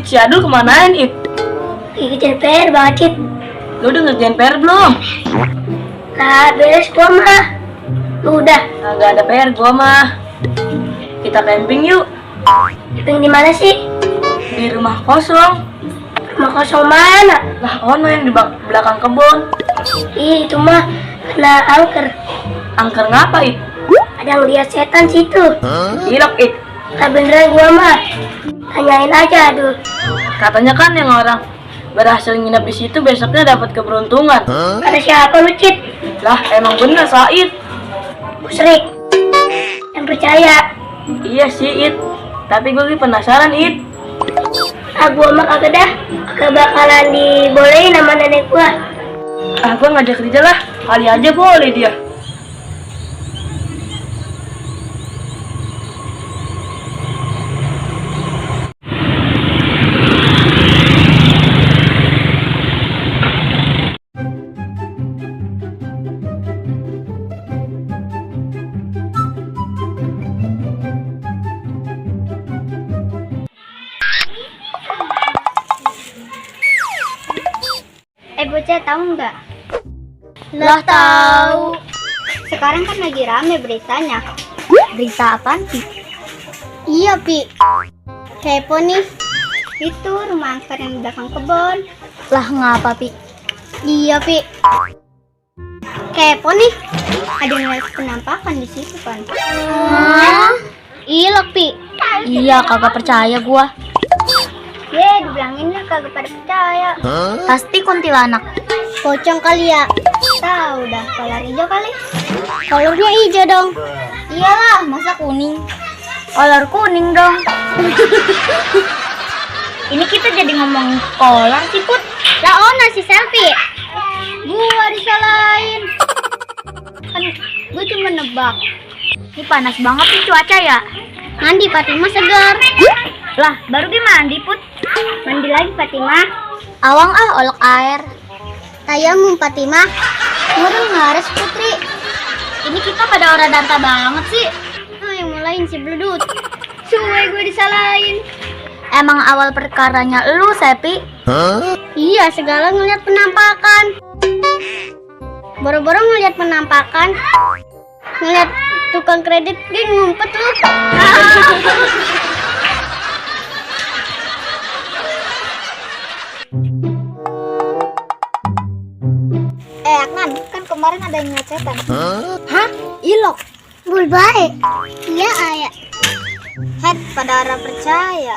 Si Adul kemanain, It? Ngerjain PR banget, Cid. Lu udah ngerjain PR belum? Nah, beres gua mah. Lu udah. Nggak ada PR gua mah. Kita camping yuk. Camping di mana sih? Di rumah kosong. Rumah kosong mana? Lah, ono yang di belakang kebun. Ih, itu mah kena angker. Angker ngapa, It? Ada yang lihat setan situ. Ilok, It. Nah, beneran gua mah. Tanyain aja, Aduh. Katanya kan yang orang berhasil nginep di situ besoknya dapat keberuntungan. Kata siapa lu, Cid? Lah, emang bener, Said. Musrik. Yang percaya. Iya sih, It. Tapi gue penasaran, It. Ah, gua mah kagak dah. Kagak bakalan dibolehin sama nenek gua. Ah, gue ngajak kerja lah. Kali aja boleh dia. Bocah tahu nggak? Lah tahu. Sekarang kan lagi rame beritanya. Berita apaan, Pi? Iya, Pi. Kepo nih. Itu rumah angker yang di belakang kebun. Lah ngapa, Pi? Iya, Pi. Kepo nih. Ada yang lihat penampakan di situ kan? Hah? Iya, Pi. Iya, kagak percaya gua. Dibilangin lah kagak pada percaya. Pasti kuntilanak. Pocong kali ya. Tahu dah, kolor hijau kali. Kolornya hijau dong. Iyalah, masa kuning? Kolor kuning dong. Ini kita jadi ngomong kolor sih, Put. Lah Ona si selfie. Gua disalahin. Kan gue cuma nebak. Ini panas banget nih cuaca ya. Mandi Fatimah segar. Lah, baru mandi, Put. Mandi lagi, Fatimah. Awang olok air. Tayamum, Fatimah. Ngurung ngares, Putri. Ini kita pada orang danta banget sih. Yang mulain si Bledut. Suwe gue disalahin. Emang awal perkaranya lu, Sepi? Iya, segala ngeliat penampakan. Boro-boro ngeliat penampakan. Ngeliat tukang kredit, dia ngumpet lu. Aknan, kan kemarin ada yang ngeliat setan. Hah? Ilok? Bulbae? Iya, ayah. Pada orang percaya.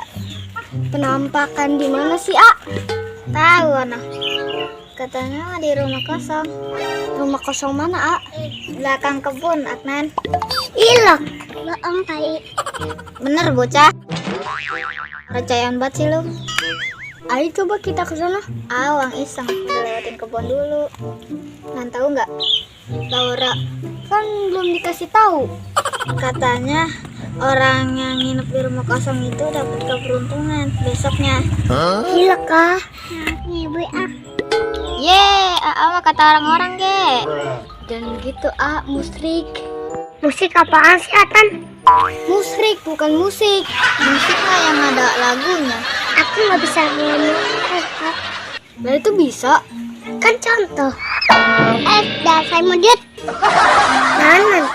Penampakan di mana sih, A? Tahu, Ana. Katanya di rumah kosong. Rumah kosong mana, A? Belakang kebun, Aknan. Ilok? Bohong, Tai. Bener, bocah. Percayaan banget sih lu. Ayo coba kita ke sana. Awang iseng lewatin kebun dulu. Nan tahu nggak? Laura kan belum dikasih tahu. Katanya orang yang nginep di rumah kosong itu dapat keberuntungan besoknya. Gila kah? Ibu mah kata orang-orang ge. Jangan gitu, musrik. Musik apaan sih, Atan? Musrik bukan musik. Musik mah yang ada lagunya. Aku nggak bisa ngomong. Nah itu bisa. Kan contoh. Dasar mudut. Nanan,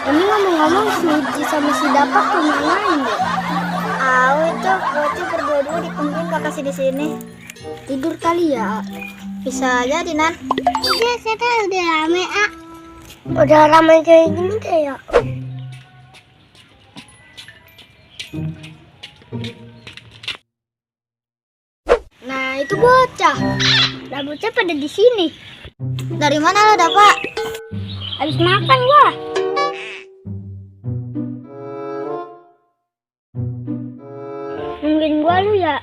Ini ngomong-ngomong si Ji sama si Dapak kemanain deh? Itu bocah berdua-dua dikumpulin gak kasih di sini. Tidur kali ya? Bisa aja, Dinan. Udah, kita udah rame, Udah ramai kayak gini deh ya. Nah, itu bocah. Lah bocah pada di sini. Dari mana lo, Dapak? Habis makan gua. Nungguin gua lu ya?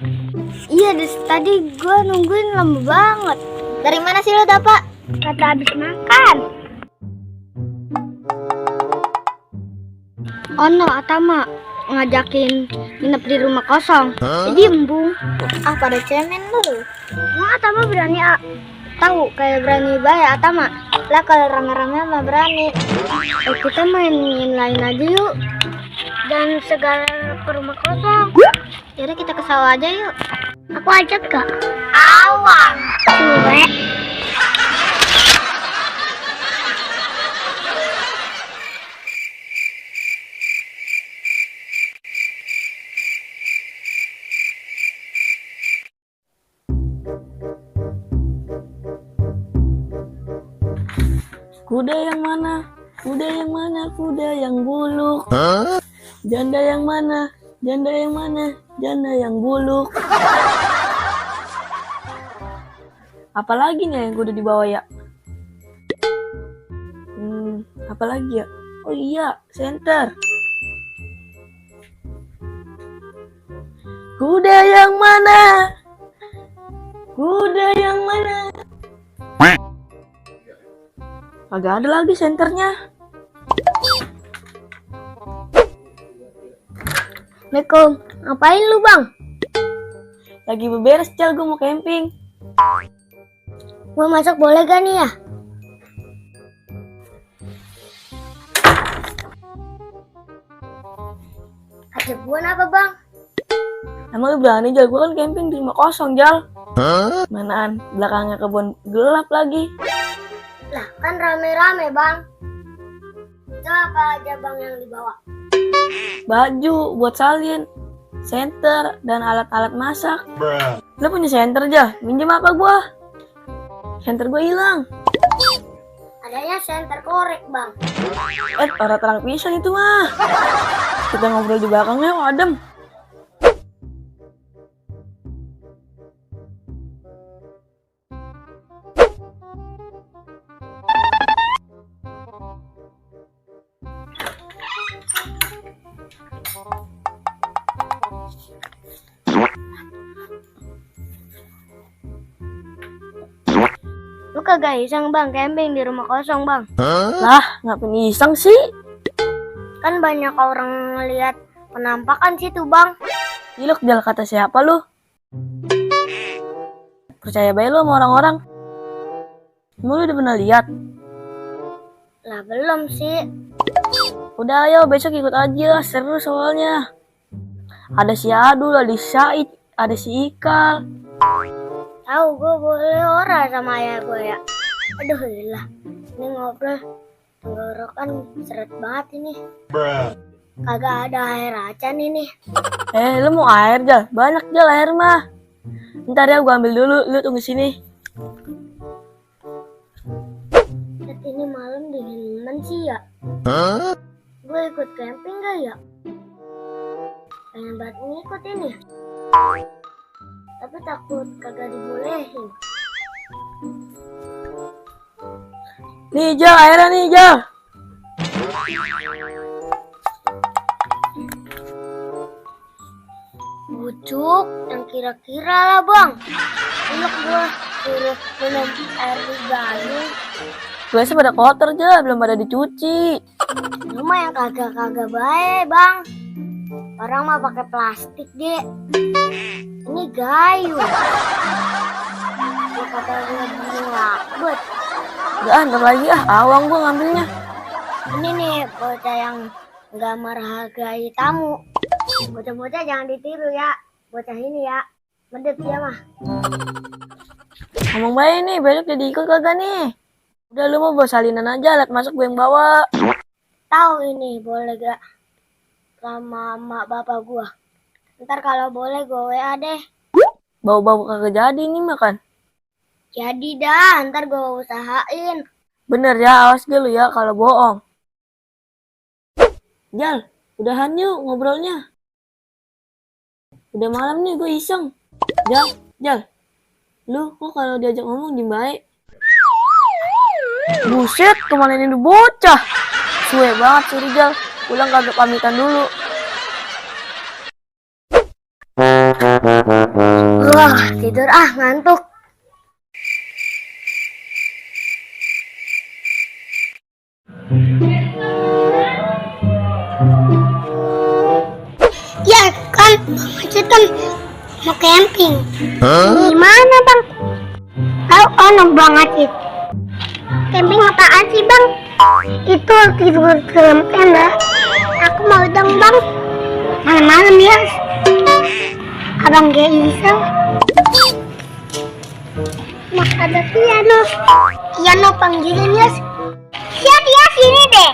Iya, dari tadi gua nungguin lama banget. Dari mana sih lo, Dapak? Kata habis makan. Ono Atama ngajakin nginep di rumah kosong. Jadi embung. Pada cemen lu. Atama berani, tahu kayak berani bayar Atama. Lah kalau rame-rame mah berani. Kita mainin lain aja yuk. Dan segala ke rumah kosong. Yaudah kita ke sawah aja yuk. Aku ajak gak? Awan. Gue. Kuda yang mana? Kuda yang mana? Kuda yang buluk. Janda yang mana? Janda yang mana? Janda yang buluk. Apalagi nih yang kuda dibawa ya? Apalagi ya? Oh iya, senter. Kuda yang mana? Kuda yang mana? Agak ada lagi senternya. Assalamualaikum. Ngapain lu, Bang? Lagi beberes, Cal, gue mau camping. Gua masak boleh gak nih ya? Ada kebun apa, Bang? Emang lu berani, Jal? Gue kan camping di rumah kosong, Jal. Manaan, belakangnya kebun gelap lagi. Lah, kan rame-rame, Bang. Itu apa aja, Bang, yang dibawa? Baju buat salin, senter, dan alat-alat masak. Lu punya senter, Jal? Minjem apa gua? Senter gua hilang. Adanya senter korek, Bang. Orang terang pisan itu mah. Kita ngobrol di belakangnya, adem. Lu kagak iseng, Bang, camping di rumah kosong, Bang? Lah, ngapain iseng sih? Kan banyak orang ngeliat penampakan situ, Bang. Ilok, Jal, kata siapa lu? Percaya baik lu sama orang-orang. Emang lu udah pernah lihat? Lah, belum sih. Udah ayo, besok ikut aja, seru soalnya. Ada si Adul, ada si Said, ada si Ikal. Tahu gue boleh ora sama ayah gue ya. Aduh gila, ini ngobrol tenggorokan seret banget ini. Kagak ada air acan ini. Lu mau air, Jal? Banyak, Jal, air mah. Ntar ya, gua ambil dulu, lu tunggu sini. Lihat ini malam dingin sih ya. Gue ikut camping gak ya? Pengen banget ngikut ini. Tapi takut kagak dibolehin. Nih, Jal, airnya nih, Jal. Bucuk yang kira-kira lah, Bang. Enak gue suruh minum air di gayung. Biasa pada kotor, Jal, belum pada dicuci. Lu mah yang kagak-kagak baik, Bang. Orang mah pakai plastik, Dek. Ini gayung. Lu kata gue bingung lakbet. Udah, ntar lagi awang gua ngambilnya. Ini nih bocah yang nggak menghargai tamu. Bocah-bocah jangan ditiru ya. Bocah ini ya, medit dia mah. Ngomong baik nih, besok jadi ikut kagak nih? Udah, lu mau bawa salinan aja, alat masuk gue yang bawa. Tahu ini boleh gak sama emak bapak gua? Ntar kalau boleh gue WA deh. Bau-bau kagak jadi nih makan. Jadi dah, ntar gue usahain. Bener ya, awas lu ya kalau bohong. Jal, udahan yuk ngobrolnya. Udah malam nih, gue iseng. Jal, lu kok kalau diajak ngomong diem baik? Buset, kemana ini bocah? Suwe banget sih Jal, pulang kagak pamitan dulu. Wah, tidur ngantuk. Ya kan, Macet kan mau camping. Gimana Bang? Tahu ono banget itu. Camping apaan sih Bang? Itu tidur dalam tenda. Aku mau dong Bang. Malam-malam ya. Abang gak iseng. Mas ada piano. Piano panggilin Yas. Siap ya, sini deh.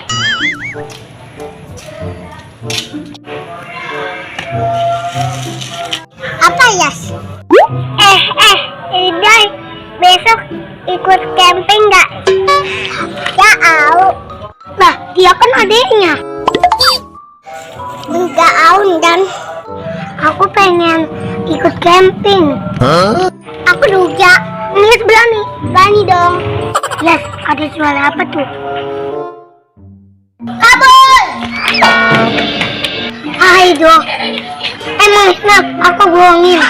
Apa Yas? Idai, besok ikut camping nggak? Ya au. Nah, dia kan adiknya. Enggak Aun dan aku pengen ikut camping. Aku juga. Niat berani dong. Yes, ada suara apa tuh? Kabur! Ayo, emang snap, aku bohongin.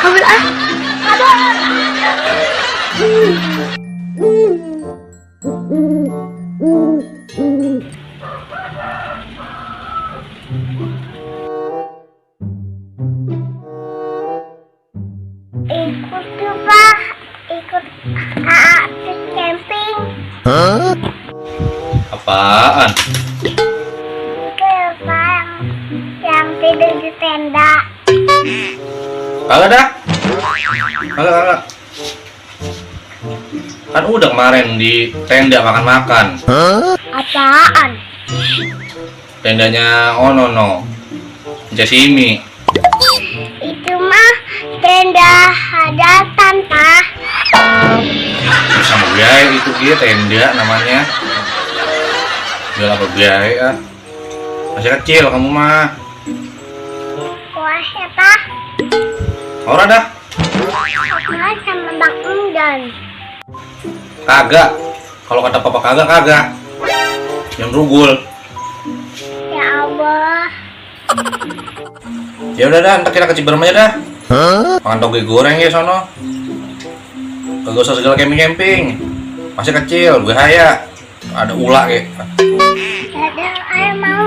Kabur ah, kabur! Ikut tuh Pak, ikut ke camping. Apaan? Itu ya Pak, yang tidur di tenda. Kagak dah. Kagak. Kan udah kemarin di tenda makan-makan. Apaan? Tendanya no. Jasimi. Itu mah tenda hajatan Pak. Sama biaya itu dia tenda namanya. Udah apa biaya? Masih kecil kamu mah. Wah ya Pak, Ora dah. aku sama Bang Engdan. Kagak. Kalau kata papa kagak. Yang rugul. Ya Allah. Ya udah dah, ntar kita ke Ciberem aja dah. Makan toge goreng ya sono. Kagak usah segala camping. Masih kecil, bahaya. Ada ular kayak. Ada ayo mau.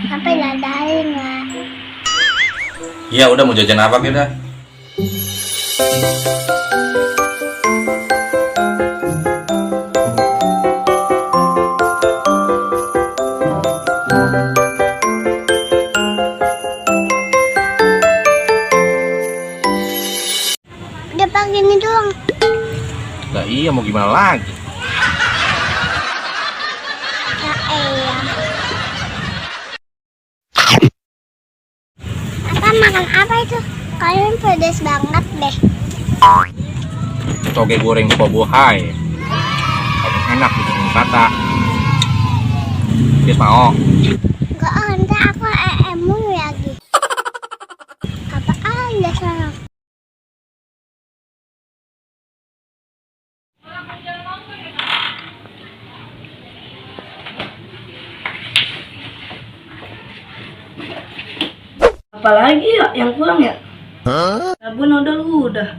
Sampai dadain lah. Iya udah mau jajan apa kita? Udah pagi ini doang. Lah iya mau gimana lagi? Ya iya. Apa makan apa itu? Kalian pedes banget deh. Toge goreng Pobohai. Paling enak bikin kata. Dia mau. Enggak nanti aku emu lagi. Apa aja sana? Apalagi ya yang kurang ya? Sabun odol udah.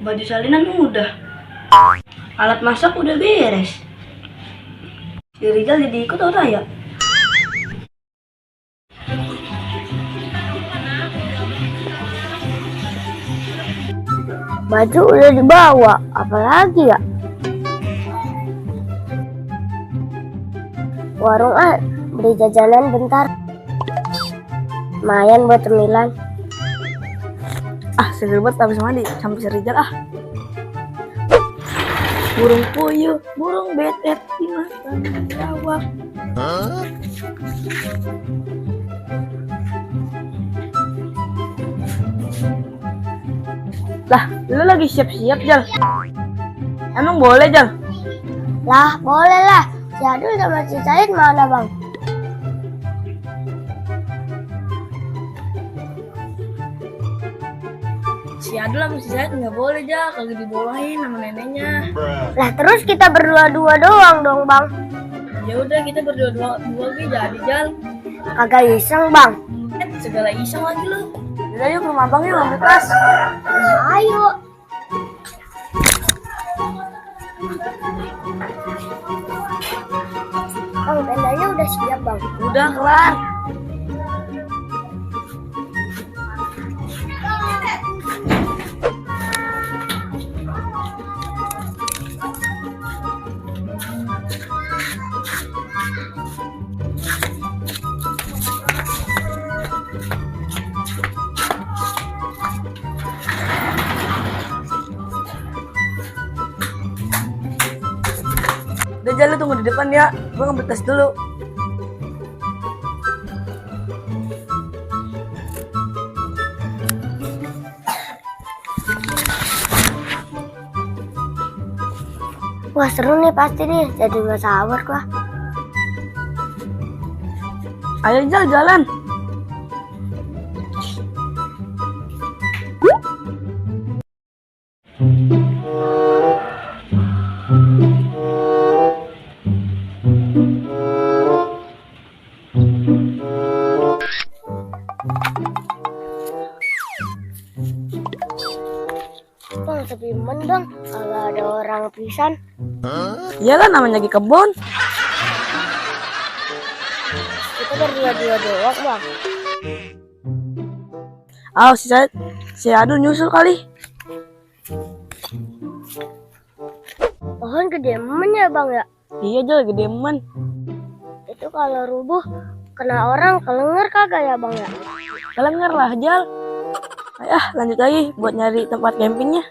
Baju salinan udah. Alat masak udah beres. Si Rizal jadi ikut atau ya? Baju udah dibawa, apalagi ya? Warung beli jajanan bentar. Lumayan buat cemilan. Seger banget habis mandi sampai si Rizal Burung puyuh, burung betet dimakan jawab. Lah, lu lagi siap-siap Jal? Emang boleh Jal? Lah, boleh lah. Si Adul sama si Said mana bang? Si Adul sama si Said nggak boleh Jal, kalau dibawain sama neneknya. Lah terus kita berdua-dua doang dong bang. Ya udah kita berdua jadi Jal. Kagak iseng bang. Segala iseng lagi lu. Udah yuk ke rumah bang yuk ambil tas. Ayo. Bang, tendanya udah siap bang. Udah kelar. Jal, lu tunggu di depan ya. Gua ngambil tas dulu. Wah seru nih pasti nih, jadi gak sabar gua. Ayo Jal, jalan. Bang sepi bang, kalau ada orang pisan. Iyalah namanya lagi kebun. Kita berdua-dua doang bang. Aw, si Adul nyusul kali. Pohon kedemen ya bang ya. Iya Jal, gede men. Itu kalau rubuh kena orang kelenger kagak ya bang ya? Kelenger lah Jal. Ayo lanjut lagi buat nyari tempat campingnya.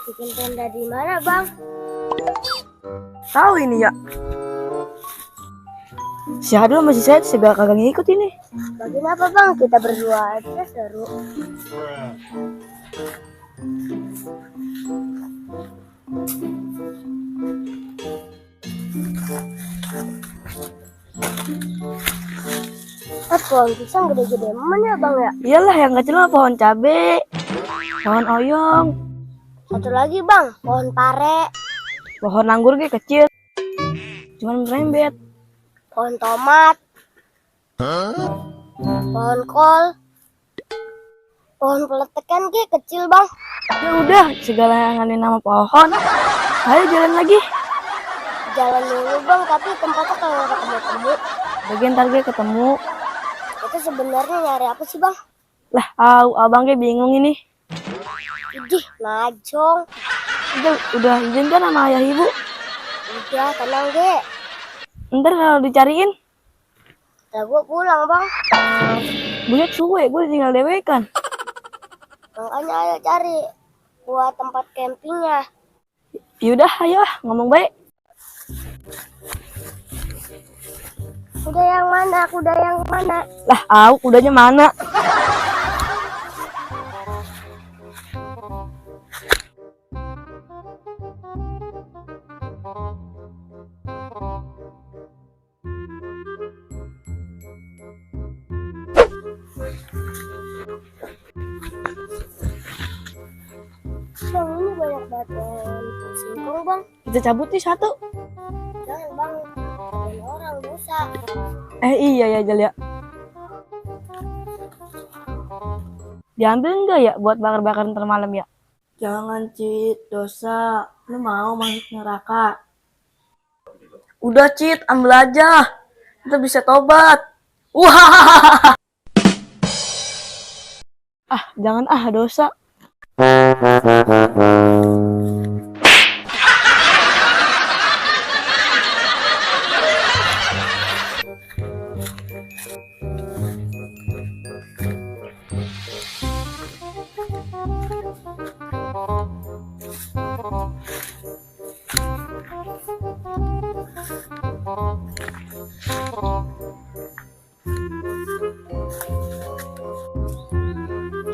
Bikin tenda di mana bang? Tahu ini ya. Si Adul masih sehat, segala kagak ngikut ini. Bagian apa bang? Kita berdua aja seru. Pohon pisang gede-gede ya bang ya? Iyalah yang kecil mah pohon cabe, pohon oyong, Satu lagi bang, pohon pare, pohon anggur ge kecil, cuman merembet. pohon tomat, pohon kol, pohon peletekan ge kecil bang. Ya udah, segala yang ada nama pohon. Ayo jalan lagi. Jalan dulu bang, tapi tempatnya kalau udah ketemu. Bagian target ketemu. Itu sebenarnya nyari apa sih bang? Lah, abang ge bingung ini. Idih, najong. Udah izin kan sama ayah ibu. Udah, tenang ge. Ntar kalau dicariin, Nah gue pulang bang. buat suwe, gue tinggal dewekan. Makanya ayo cari buat tempat campingnya. Yaudah, ayo ngomong baik. Kuda yang mana? Kuda yang mana? Lah, kudanya mana? Bang ini banyak banget pohon singkong bang. Kita cabut nih satu. Jangan bang, ada orang dosa. Iya ya Jal ya. Diambil enggak ya buat bakar-bakar ntar malam ya? Jangan Cit, dosa. Lu mau masuk neraka. Udah Cit, ambil aja. Kita bisa tobat. Wah. Jangan dosa.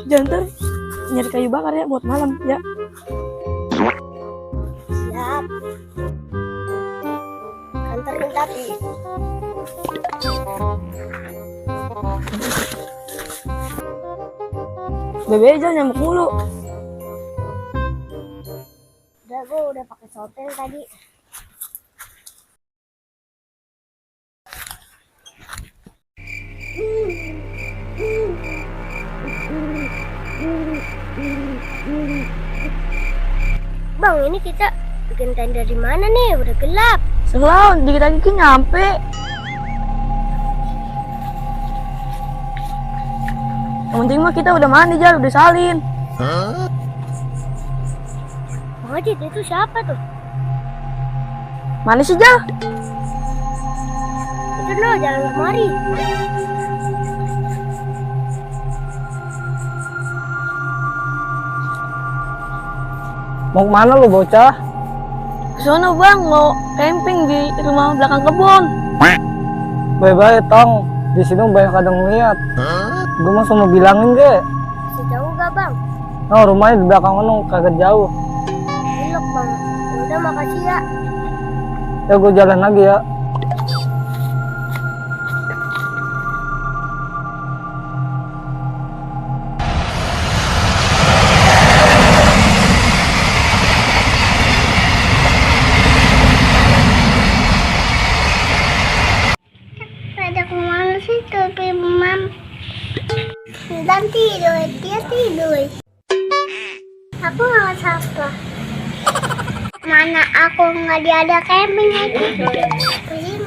Jangan nyari kayu bakar ya buat malam ya. Siap. Anterin tapi. Bebe aja nyamuk mulu. Udah gue udah pakai sopeng tadi. Bang, ini kita bikin tenda di mana nih? Udah gelap. Selalu dikit lagi ke nyampe. Yang penting mah kita udah mandi Jal, udah salin. Bang Ajit, itu siapa tuh? Mana sih Jal? Itu loh, jalan kemari. Mau kemana lu bocah? Sono bang, mau camping di rumah belakang kebun. Bye-bye tong, di sini banyak kadang ngeliat. Gue mau sama bilangin ke. Sejauh gak bang? Nah rumahnya di belakang mana kagak jauh. Ilok bang. Udah makasih ya. Ya gue jalan lagi ya. Ada kemana sih tapi mam? Dan tidur, dia tidur. Aku nggak apa. Mana aku nggak diada camping lagi. Pusing.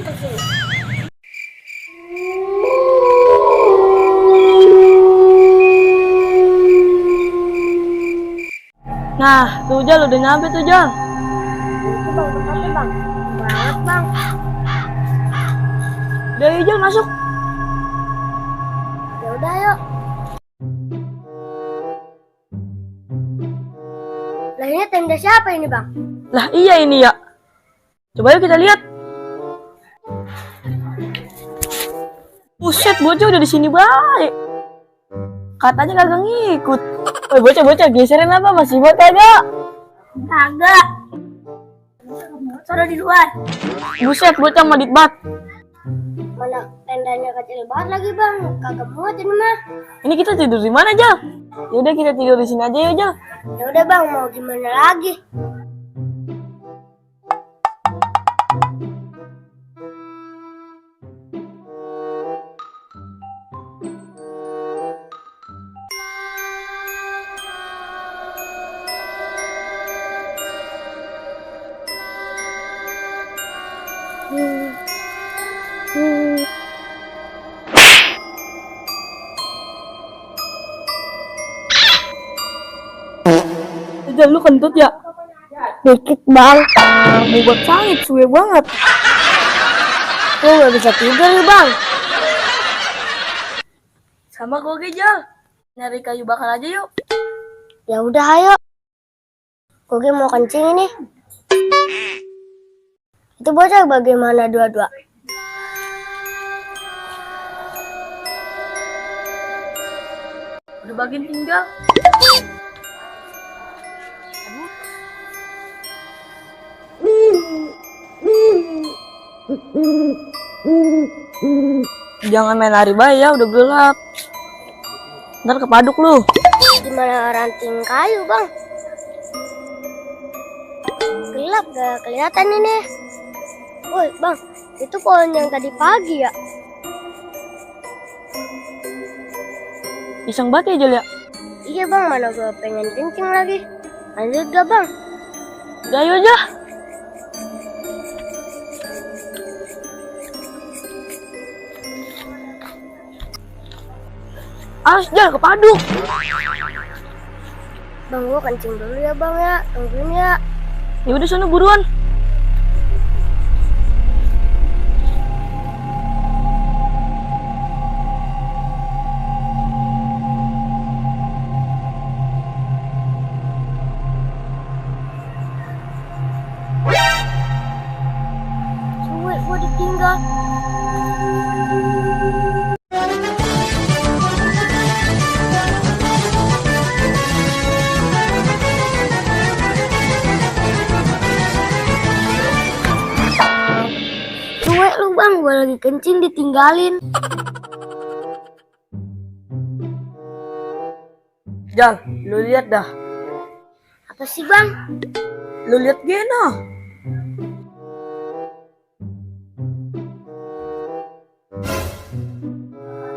Nah, tuh Jal, udah nyampe tuh Jal. Itu bang, tempatnya bang. Banget bang. Udah yuk Jal, masuk. Ya udah yuk. Lah ini tenda siapa ini bang? Lah iya ini ya. Coba yuk kita lihat. Buset, bocah udah di sini baik. Katanya kagak ngikut. Woi bocah geserin apa masih buat kagak? Kagak. Suruh di luar. Buset, bocah medit banget. Mana tendanya kecil banget lagi bang. Kagak muat ini mah. Ini kita tidur di mana Jal? Yaudah kita tidur di sini aja ya Jal. Ya udah bang, mau gimana lagi? Jal, lu kentut ya? Dikit bang. Buat sangit, suwe banget. Lu gak bisa tidur nih bang. Sama gue Jal. Nyari kayu bakar aja yuk. Ya udah ayo. Koge mau kencing ini. Itu bocah bagaimana dua-dua? Udah bagian tinggal. Jangan main lari bayi ya, udah gelap. Ntar kepaduk lu. Gimana ranting kayu bang? Gelap gak kelihatan ini. Woi bang, itu pohon yang tadi pagi ya? Iseng banget ya Jal ya. Iya bang, mana gue pengen kencing lagi. Lanjut gak bang? Udah ayo aja. Awas Jal, kepaduk. Bang gue kencing dulu ya bang ya. Tungguin ya. Ya udah sana buruan. Suwe gue ditinggal. Suwe lu bang, gue lagi kencing ditinggalin. Jal, lu lihat dah. Apa sih bang? Lu lihat Gena.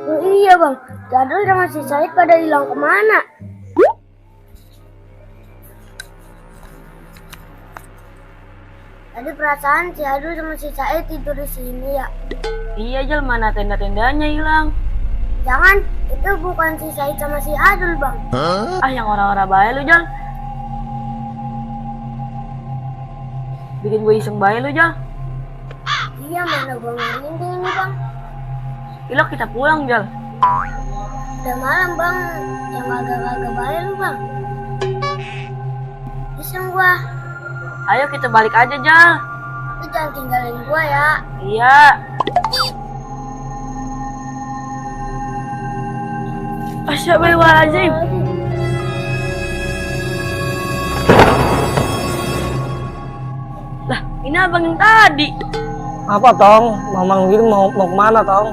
Oh iya bang, Jadul sama si Said pada hilang kemana? Tadi perasaan si Jadul sama si Said tidur di sini ya. Iya Jal, mana tenda-tendanya hilang. Jangan, itu bukan si Said sama si Adul bang. Ah, yang orang-orang baik lu Jal. Bikin gue iseng baik lu Jal. Iya mana gue ngerti ini bang. Ilok kita pulang Jal. Udah malam bang, yang agak-agak baik lu bang. Iseng gua. Ayo kita balik aja, Jal. Lu jangan tinggalin gua ya. Iya. Astagfirullahaladzim. Lah, ini abang yang tadi. Apa Tong? Mamang gitu mau kemana Tong?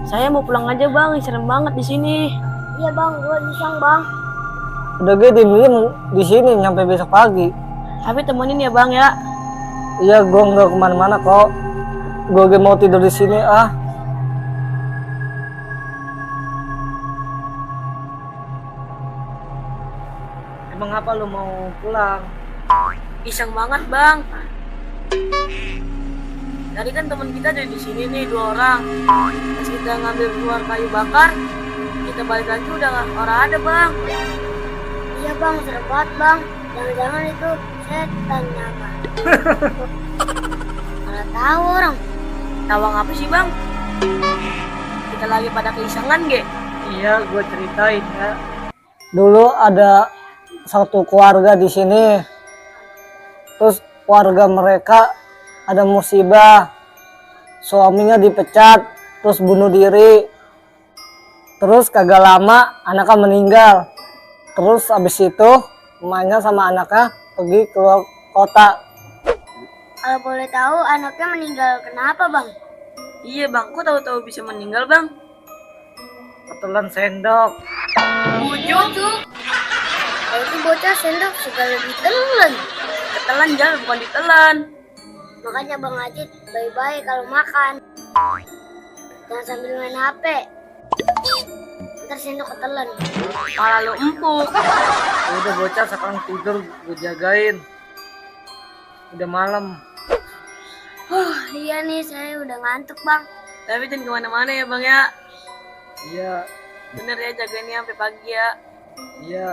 Saya mau pulang aja, Bang. Serem banget di sini. Iya bang, gua iseng bang. Udah gue diem di sini nyampe besok pagi. Tapi temenin ya, Bang ya. Iya, gue nggak kemana-mana kok. Gue mau tidur di sini ah. Emang apa lu mau pulang? Iseng banget, Bang. Tadi kan teman kita ada di sini nih 2 orang. Pas kita ngambil keluar kayu bakar, kita balik lagi udah nggak orang ada, Bang. Iya bang, serem banget bang. Jangan-jangan itu setan nyata. Mana tahu orang. Tawang apa sih, Bang? Kita lagi pada keisengan, ge. Iya, gue ceritain ya. Dulu ada satu keluarga di sini. Terus keluarga mereka ada musibah. Suaminya dipecat, terus bunuh diri. Terus kagak lama anaknya meninggal. Terus abis itu emaknya sama anaknya pergi keluar kota. Kalau boleh tahu anaknya meninggal kenapa bang? Iya, Bang. Kok tahu-tahu bisa meninggal, Bang? Ketelan sendok. Bujuk. Kalau itu bocah sendok suka lebih telan. Ketelan, Jal. Bukan ditelan. Makanya bang Ajit baik-baik kalau makan. Jangan sambil main HP. Ntar sendok ketelan. Malah lo empuk. Udah bocah sekarang tidur, gue jagain. Udah malam. Iya nih, saya udah ngantuk bang. Tapi jangan kemana-mana ya, Bang ya. Iya, Bener ya, jagainnya sampai pagi ya. iya.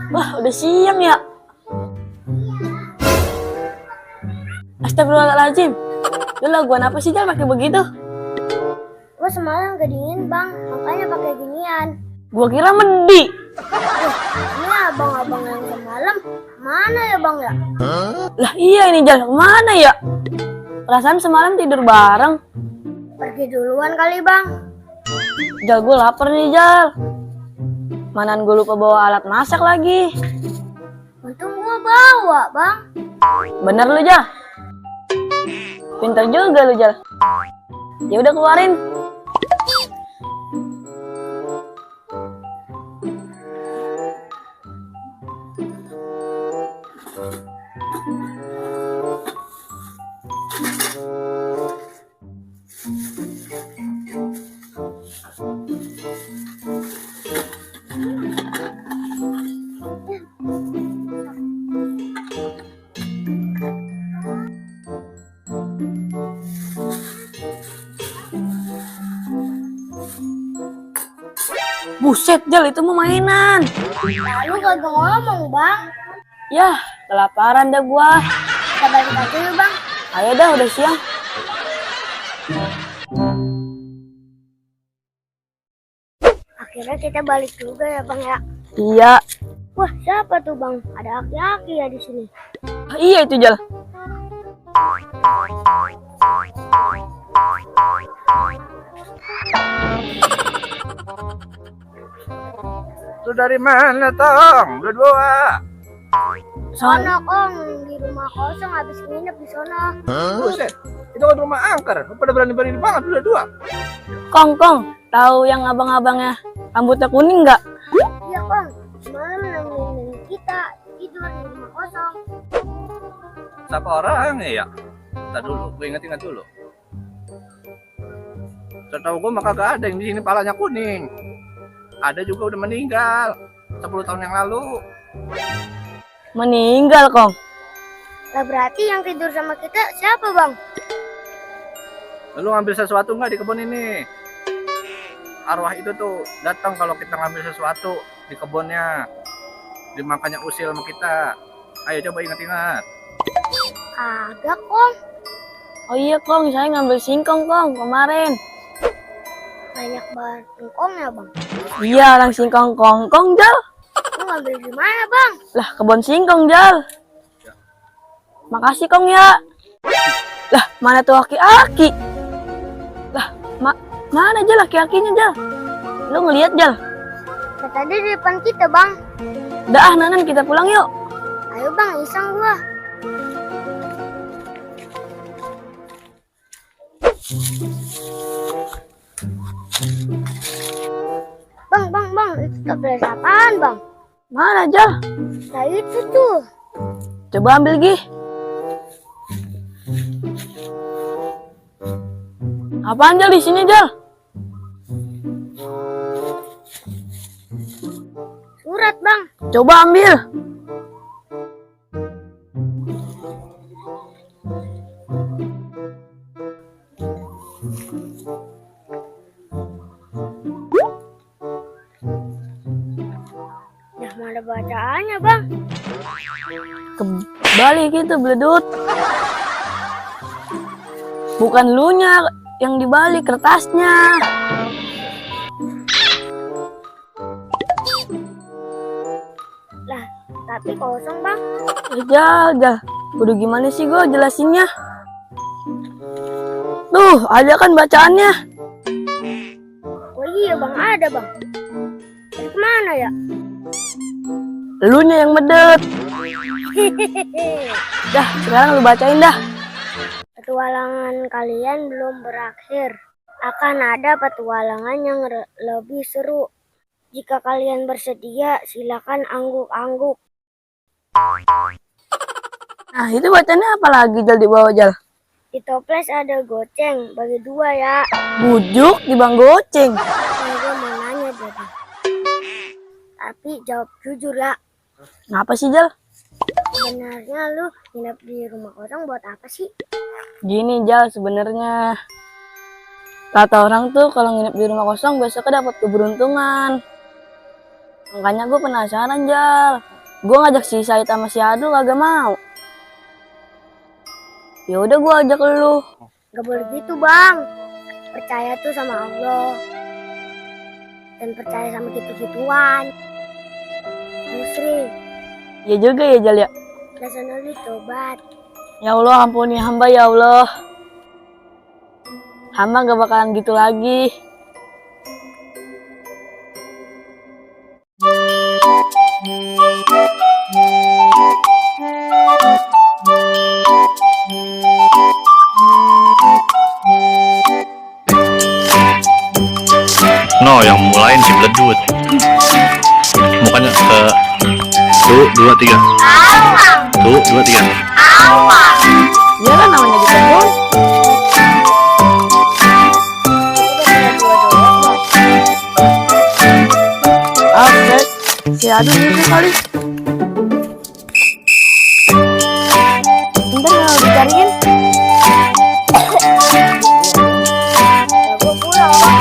Wah, udah siang ya. Astagfirullahaladzim. Lu laguan apa sih, Jal, pakai begitu? Gua semalam kedingin bang, makanya pakai ginian. Gua kira medi. Ini abang-abang yang semalam mana ya bang ya? Lah iya ini, Jal. Kemana ya? Perasaan semalam tidur bareng. Pergi duluan kali bang. Jal, gue lapar nih, Jal. Manan gue lupa bawa alat masak lagi. Untung gua bawa bang. Bener lu, Jal. Pinter juga lu, Jal. Ya udah, keluarin. Buset, Jal, itu mah mainan. Lalu kagak ngomong bang. Yah, kelaparan dah gua. Kita balik aja yuk bang. Ayo dah, udah siang. Akhirnya kita balik juga ya bang ya. Iya. Wah siapa tuh bang? Ada aki-aki ya di sini. Ah, iya itu, Jal. Lu dari mana, Tong? Berdua. Sono kong di rumah kosong habis nginep di sono. Buset. Itu kan rumah angker. Lu pada berani-berani banget berdua. Kong, tahu yang abang-abangnya rambutnya kuning nggak? Iya kong, semalam nemenin kita tidur di rumah kosong. Siapa orang ya? Entar dulu, gue inget-inget dulu. Setahu gue mah kagak ada yang di sini palanya kuning. Ada juga udah meninggal 10 tahun yang lalu. Meninggal, Kong. Lah berarti yang tidur sama kita siapa, Bang? Lalu ngambil sesuatu nggak di kebun ini? Arwah itu tuh datang kalau kita ngambil sesuatu di kebunnya. Dia makanya usil sama kita. Ayo coba ingat-ingat. Kagak, Kong. Oh iya, Kong. Saya ngambil singkong, Kong, kemarin. Banyak banget singkongnya, Bang. Iya, orang singkong kongkong, Jal. Lu ngambil di mana, Bang? Lah, kebun singkong, Jal. Makasih, Kong, ya. Lah, mana tuh aki-aki? Lah, mana, Jal, aki-akinya, Jal? Lu ngeliat, Jal? Tadi di depan kita, Bang. Dah, Nanan, kita pulang yuk. Ayo, Bang, iseng gua. Bang, itu toples apaan, Bang? Mana, Jal? Nah itu tuh. Coba ambil, Gi. Apaan, Jal, di sini, Jal? Surat, Bang. Coba ambil. Nah, mana bacaannya, Bang? Kebalik itu, beledut. Bukan lunya yang dibalik, kertasnya. Lah, tapi kosong, Bang. Jal. Udah gimana sih gue jelasinnya? Tuh, ada kan bacaannya. Oh iya, Bang, ada, Bang. Dari kemana ya? Lunya yang medet. Dah, sekarang lu bacain dah. Petualangan kalian belum berakhir. Akan ada petualangan yang lebih seru. Jika kalian bersedia, silakan angguk-angguk. Nah, itu bacaannya apa lagi, Jal, di bawah, Jal? Di toples ada goceng, bagi 2 ya. Bujuk di bang goceng. Gue mau nanya deh, Bang. Tapi jawab jujur ya. Kenapa sih, Jal? Sebenarnya lu nginep di rumah kosong buat apa sih? Gini, Jal, sebenarnya kata orang tuh kalau nginep di rumah kosong besoknya dapat keberuntungan. Makanya gue penasaran, Jal. Gue ngajak si Said sama si Adul kagak mau. Ya udah gue ajak lu. Gak boleh gitu, Bang. Percaya tuh sama Allah. Dan percaya sama gitu-gituan. Musri, Ya juga ya, Jal, ya. udah sana lu tobat. Ya Allah, ampuni hamba, ya Allah. Hamba gak bakalan gitu lagi. No, yang mulain si beledut. Mukanya ke tuh 2 3. Tuh 2 3. Ya kan namanya di kebun. Set. Si Adul itu kali. Bentar kalau dicariin. Ya gue pulang, Bang.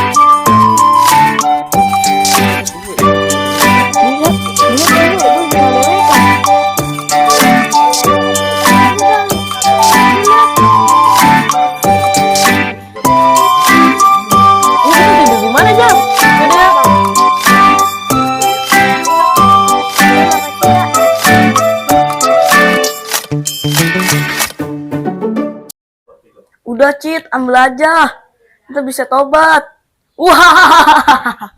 Gimana, Jal? Udah. Udah, Cit, ambil aja. Kita bisa tobat. Wah.